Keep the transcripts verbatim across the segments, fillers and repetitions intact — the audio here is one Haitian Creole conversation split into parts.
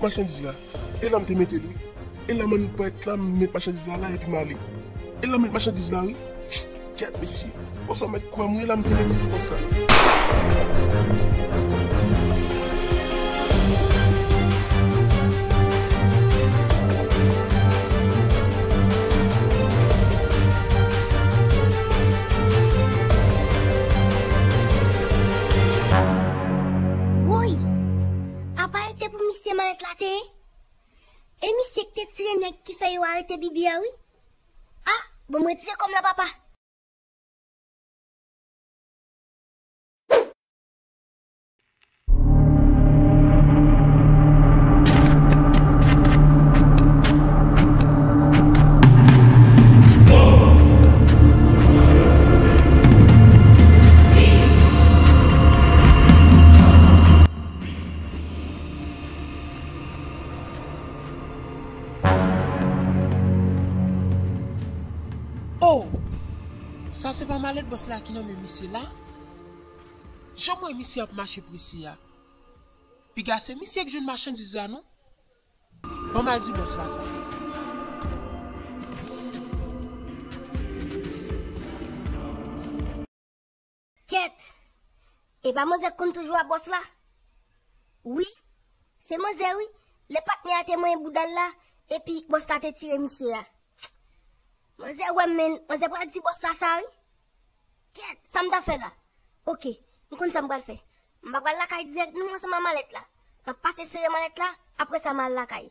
machandiz la. E la m te mete l, wi. E la m ann pwèt la, m met machandiz la la, epi m ale. E la m met machandiz la, wi. Kèt, mesye. Bòs la mèt kwè m, wi, la m te mete l, bòs la. Woy! Apa e te pou misye malèt la te ye? E misye ki te tire nèg ki fè yo arete Bibi a, wi. A, bon, m retire kòb la, papa. Oh! Sa se pa malèt bòs la ki nan men misye la? Jan m wè misye ap mache prese a. Piga se misye k jwenn machandiz la, non? Ban m al di bòs la sa. Kèt! E pa manzè k konn toujou a bòs la? Wi, se manzè, wi. Lè patnè a te manyen bouda l la, epi bòs la te tire misye a. Manzè wè m, men manzè pral di bòs la sa, wi. Kèt, sa m ta fè la? Oke, m konn sa m pral fè. M pa pral lakay dirèk non, ansanm a malèt la. M ap pase sere malèt la, apre sa m al lakay.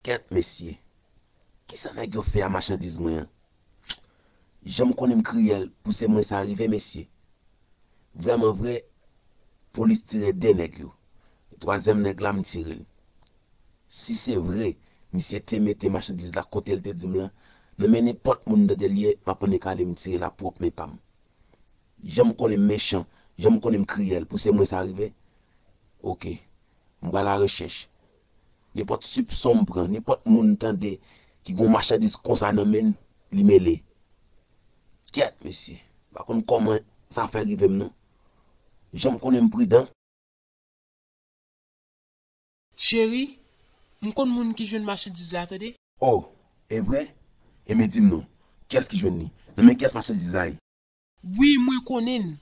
Kèt, mesye. Kisa nèg yo fè a machandiz mwen an? Jan m konnen m kriyèl pou se mwen sa rive, mesye. Vrèman vre, polis tire de nèg yo. Twazyèm nèg la, m tire l. Si se vre, misye te mete machandiz la kote l te di m lan, nan men nenpòt moun tande l ye, m ap annik ale m tire l a pwòp men pa m. Jan m konnen m mechan, jan m konnen m kriyèl, pou se mwen sa rive? Oke. M pral arechèch. Nenpòt sipson m pran, nenpòt moun tande ki gon machandiz konsa nan men l, li mele. Kèt, mesye. M pa konn kòman sa fè rive m, non. Jan m konnen m pridan. Cheri, m konn moun ki jwenn machandiz la, tande. Oh, e vre? Enben, di m non. Kiyès ki jwenn li? Nan men kiyès machandiz la ye? Wi, mwen konnen l.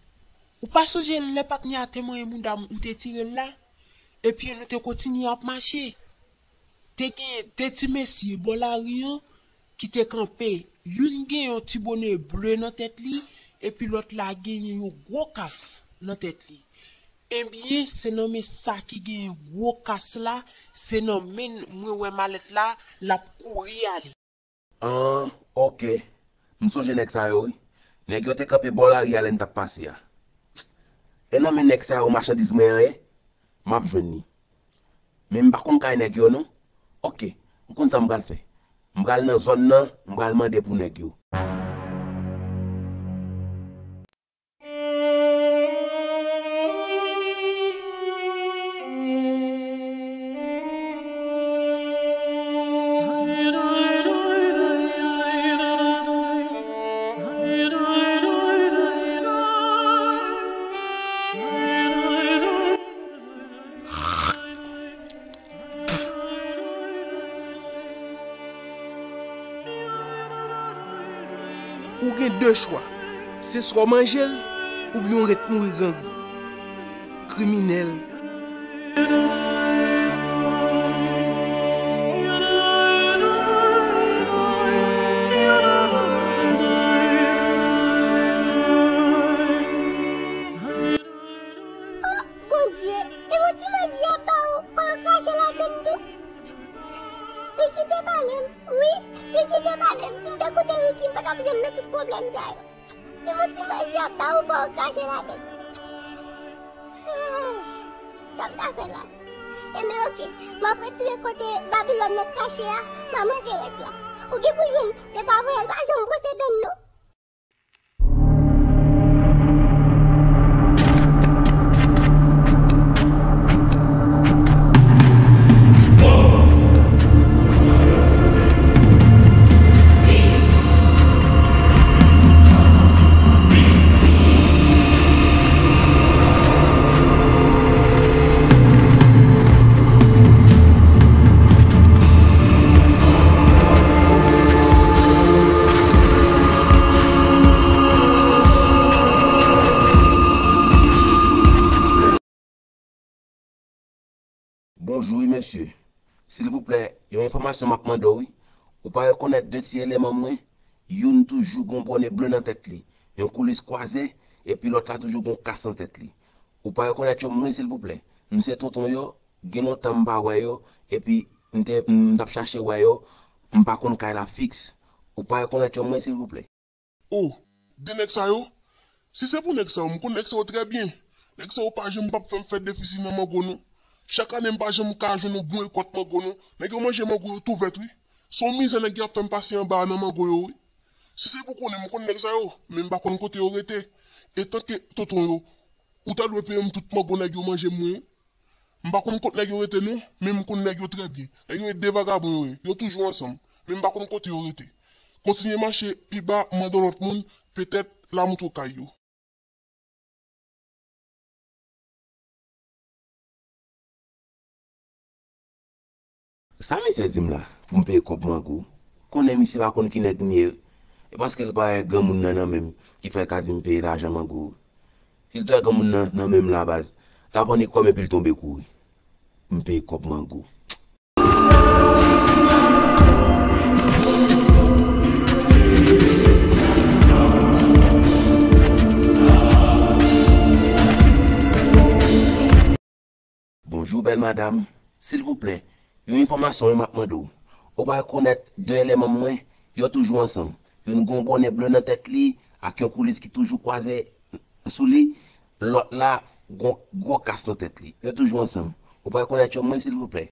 Ou pa sonje lè patnè a te manyen bouda m, ou te tire l la? Epi nou te kontinye ap mache. Te genyen de ti mesye bò lari an ki te kanpe. Youn gen yon ti bone ble nan tèt li, epi lòt la genyen yon gwo kas nan tèt li. Ebyen, se nan men sa ki genyen gwo kas la, se nan men l mwen wè malèt la, l ap kouri ale. An, oke. M sonje nèg sa yo, wi. Nèg yo te kanpe bò lari a lè n t ap pase a. E nan men nèg sa yo machandiz mwen an ye? M ap jwenn li. Men m pa konn kay nèg yo, non. Oke, m konn sa m pral fè. M pral nan zòn nan, m pral mande pou nèg yo. Ou gen de chwa. Se swa w manje l, oubyen w ret mouri grangou. Kriminèl. Oh, Bondye, e yon ti manje y ap ba ou, fò w krache ladann tou. Ricky te pale m, wi, Ricky te pale m. Si m te koute Ricky, m pa t ap jwenn nan tout pwoblèm sa yo. E yon ti manje y ap ba ou, fò w krache ladann. Sa m ta fè la? Enben, oke, m ap retire kote Babilòn nan krache a, m a manje rès la. Ou gen pou jwenn, lè pa voye l, pa janm bwose dann non. Bonjou wi mesye. Silvouplè, yon enfòmasyon m ap mande w wi. Ou pa rekonèt de ti eleman mwen? Youn toujou gon bòne ble nan tèt li, yon koulis kwaze, epi lòt la toujou gon kas nan tèt li. Ou pa rekonèt yo mwen silvouplè? M se tonton yo, gen lontan m pa wè yo, epi m te, m t ap chache wè yo, m pa konn kay la fiks. Ou pa rekonèt yo mwen silvouplè? Oh, de nèg sa yo? Si se pou nèg sa yo, m konn nèg sa yo trè byen. Nèg sa yo pa janm p ap fè m fè defisi nan mango non. Chak ane m pa janm ka jwenn yon bon rekòt mango non. Nèg yo manje mango yo tou vèt wi. Se yon mizè nèg yo ap fè m pase anba a nan mango yo wi. Si se pou konnen, m konn nèg sa yo, men m pa konn kote yo rete. Etanke tonton yo, ou ta dwe peye m tout mango nèg yo manje m wi. M pa konn kot nèg yo rete non, men m konn nèg yo trè byen. Nèg yo e de vagabon yo ye, yo toujou ansanm, men m pa konn kote yo rete. Kontinye mache pi ba, mande yon lòt moun, petèt l a montre w kay yo. Sa misye di m la, pou m peye kòb mango? Konnen misye pa konn ki nèg m ye. E paske l pa wè granmoun nan nan men m ki fè l ka di m peye lajan mango. Si l t wè granmoun nan nan men m la baz, l t ap annik kò m epi l tonbe kouri. M peye kòb mango. Bonjou bèl madanm, silvouplè, yon enfòmasyon wi m ap mande w. Ou pa rekonèt de eleman mwen? Yo toujou ansanm. Youn gon bòne ble nan tèt li ak yon koulis ki toujou kwaze sou li, lòt la gon gwo kas nan tèt li. Yo toujou ansanm. Ou pa rekonèt yo mwen silvouplè?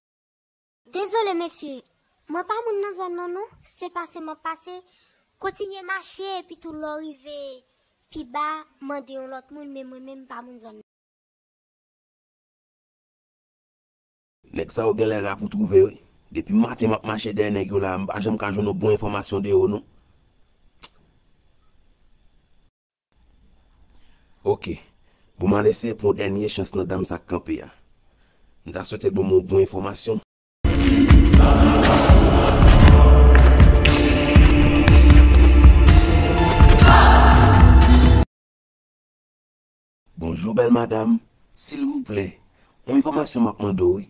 Dezole mesye, mwen pa moun nan zòn nan non, se pase m ap pase. Kontinye mache epi tou lè w rive pi ba, mande yon lòt moun, men mwen menm m pa moun zòn nan. Nèg sa yo genlè ra pou twouve wi. Depi maten m ap mache dèyè nèg yo la, m pa janm ka jwenn yon bon enfòmasyon de yo non. Ok. Bon, m al eseye pran yon dènye chans nan dam sa k kanpe a. M ta swete l ban m yon bon enfòmasyon. Bonjou bèl madanm, silvouplè, yon enfòmasyon m ap mande w wi.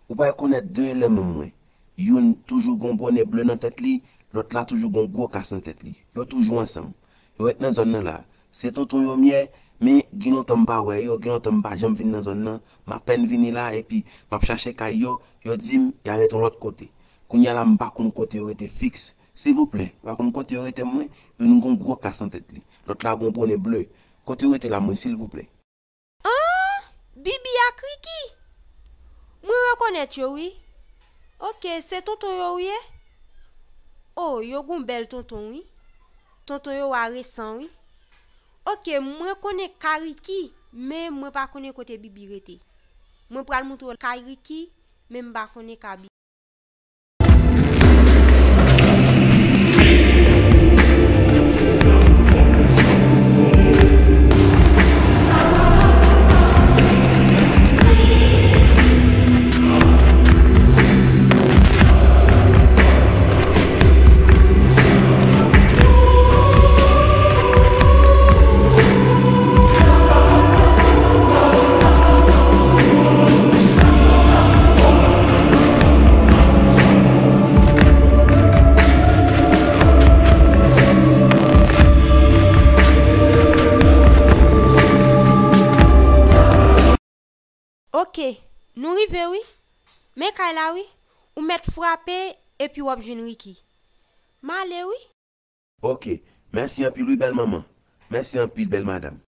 Ou pa rekonèt de eleman mwen? Youn toujou gon bòne ble nan tèt li, lòt la toujou gon gwo kas nan tèt li. Yo toujou ansanm. Yo ret nan zòn nan la. Se tonton yo m ye, men gen lontan m pa wè yo, gen lontan m pa janm vin nan zòn nan. M apèn vini la epi m ap chache kay yo, yo di m y al ret yon lòt kote. Kounye a la m pa konn kote yo rete fiks. Silvouplè, ou pa konn kote yo rete mwen? Youn gon gwo kas nan tèt li, lòt la gon bòne ble. Kote yo rete la mwen silvouplè? An! Bibi ak Riki! Mwen rekonèt yo wi. Oke, se tonton yo w ye? O, yo gon bèl tonton wi. Tonton yo a resan wi. Oke, mwen konnen ka Riki, men mwen pa konnen kote Bibi rete. Mwen pral montre w kay Riki, men m pa konnen ka Bibi. Oke, nou rive wi. Men kay la wi. Ou mèt frape epi w ap jwenn Riki. M ale wi. Oke, mèsi anpil wi bèl manman. Mèsi anpil bèl madanm.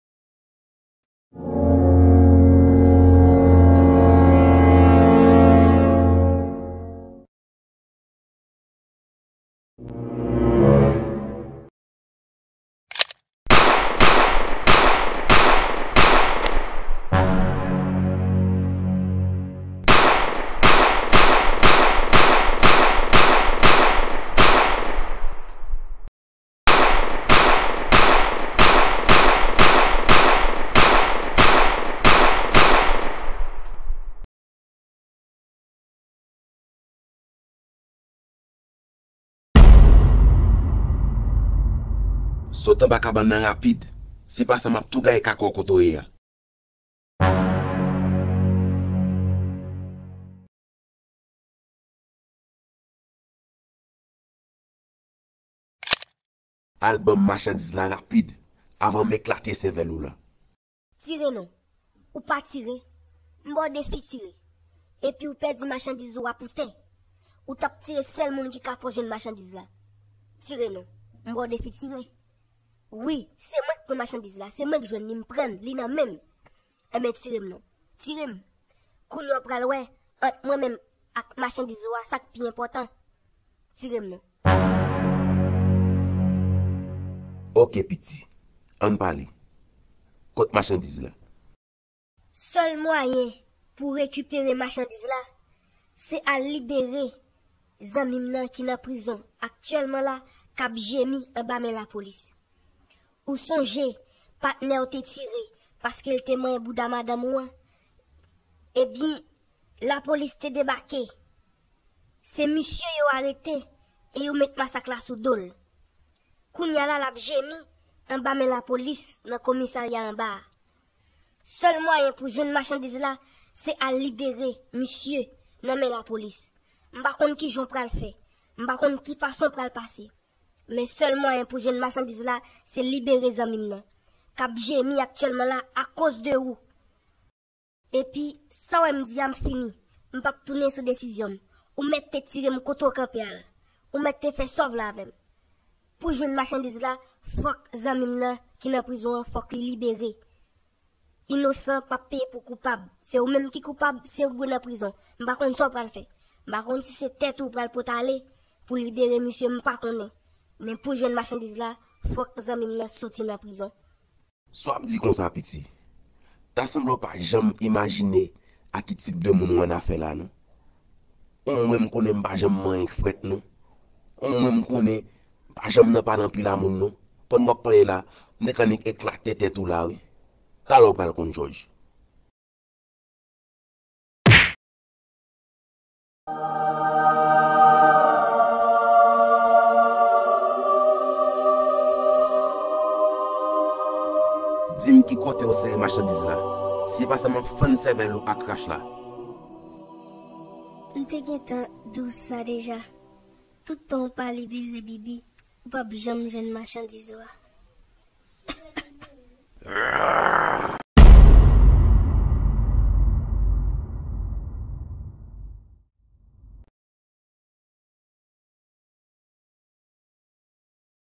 Sot anba kabann nan rapid, se pa sa m ap tou gaye kakò kote w ye a. Al ban m machandiz la rapid, avan m eklate sèvèl ou la. Tire non. Ou pa tire. M ba w defi tire. Epi ou pèdi machandiz ou a pou tè. Ou t ap tire sèl moun ki ka fè w jwenn machandiz la. Tire non. M ba w defi tire. Wi, se mwen k pran machandiz la, se mwen k jwenn li, m pran l, li nan men m. Enben tire m non. Tire m. Kounye a w pral wè, ant mwen menm ak machandiz ou a, sa k pi enpòtan. Tire m non. Oke piti, ann pale. Kot machandiz la? Sèl mwayen pou rekipere machandiz la, se al libere zanmi m nan ki nan prizon aktyèlman la, k ap jemi anba men lapolis. Ou sonje, patnè w te tire paske l te manyen bouda madanm ou an? Ebyen, lapolis te debake. Se misye yo arete e yo met masak la sou do l. Kounye a la, l ap jemi anba men lapolis nan komisarya anba a. Sèl mwayen pou jwenn machandiz la, se al libere misye nan men lapolis. M pa konn kijan w pral fè. M pa konn ki fason w pral pase. Men sèl mwayen pou jwenn machandiz la, se libere zanmi m nan, k ap jemi aktyèlman la akoz de ou. Epi, sa w wè m di a, m fini. M p ap tounen sou desizyon m. Ou mèt te tire m kote w kanpe a la. Ou mèt te fè sa w vle avè m. Pou jwenn machandiz la, fòk zanmi m nan ki nan prizon an, fòk li libere. Inosan p ap peye pou koupab. Se ou menm ki koupab, se ou k dwe nan prizon. M pa konn sa w pral fè. M pa konn si se tèt ou pral pote ale pou libere misye, m pa konnen. Men pou jwenn machandiz la, fòk zanmi m nan soti nan prizon. Sa w ap di konsa, piti? Ta sanble w pa janm imajine a ki tip de moun ou annafè la, non. Ou mwen m konnen m pa janm manyen k frèt, non. Ou mwen m konnen m pa janm nan pale anpil a moun, non. Pandan w ap pale la, m te ka annik eklate tèt ou la, wi. Talè w pral konn, Jòj. Di m ki kote w sere machandiz la. Si e pa sa, m ap fann sèvèl ou ak krach la. M te gentan di w sa deja. Tout tan w pa libere Bibi, ou p ap janm jwenn machandiz ou a.